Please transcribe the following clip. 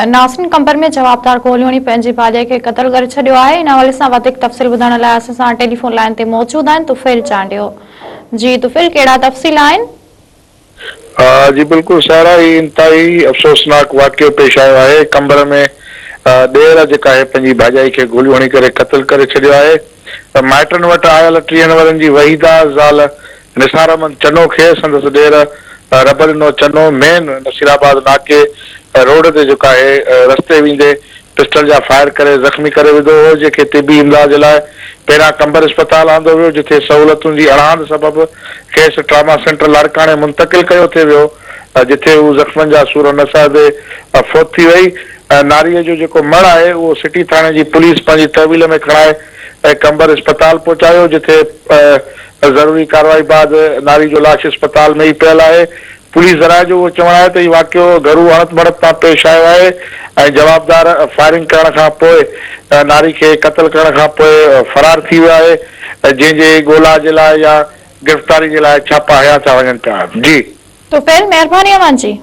ناصرين قمبر ۾ جوابدار گوليون هڻي پنهنجي ڀاڄائي کي قتل ڪري ڇڏيو آهي ان حوالي سان وڌيڪ تفصيل ٻڌائڻ لاء اسان سان ٽيليفون لائين تي موجود آهن طفيل چانڊيو جي طفيل ڪهڙا تفصيل آهن. جي بلڪل سارا هي انتهائي افسوسناڪ واقعو پيش آيو آهي قمبر ۾ ڏير جيڪا آهي پنهنجي ڀاڄائي کي گوليون هڻي ڪري قتل ڪري ڇڏيو آهي مائٽن وٽ آيل ٽيهن ورهين جي وحيده زال نثار احمد چنو کي سندس ڏير ربڏنو چنو مين نصيرآباد ناڪي روڊ تي جيڪو آهي رستي ويندي پسٽل جا فائر ڪري زخمي ڪري وڌو هو جنهن کي طبي امداد جي لاء پهريان قمبر اسپتال آندو ويو جتي سهولتن جي اڻهاند سبب کيس ٽراما سينٽر لاڙڪاڻي منتقل ڪيو ٿي ويو جتي هو زخمن جا سور نه سهندي فوت ٿي وئي ناريء جو جيڪو مڙهه آهي اهو سٽي ٿاڻي جي پوليس پنهنجي تحويل ۾ کڻائي قمبر اسپتال پهچايو جتي ضروري ڪارروائي بعد ناري جو لاش اسپتال ۾ ئي پيل آهي. پوليس ذرائع جو اهو چوڻ آهي ته هي واقعو گهرو اڻت بڻت تان پيش آيو آهي ۽ جوابدار فائرنگ ڪرڻ کان پوء ناري کي قتل ڪرڻ کان پوء فرار ٿي ويو آهي جنهن جي ڳولا جي لاء يا گرفتاري جي لاء ڇاپا هنيا ٿا وڃن پيا. جي. طفيل مهرباني اوهان جي.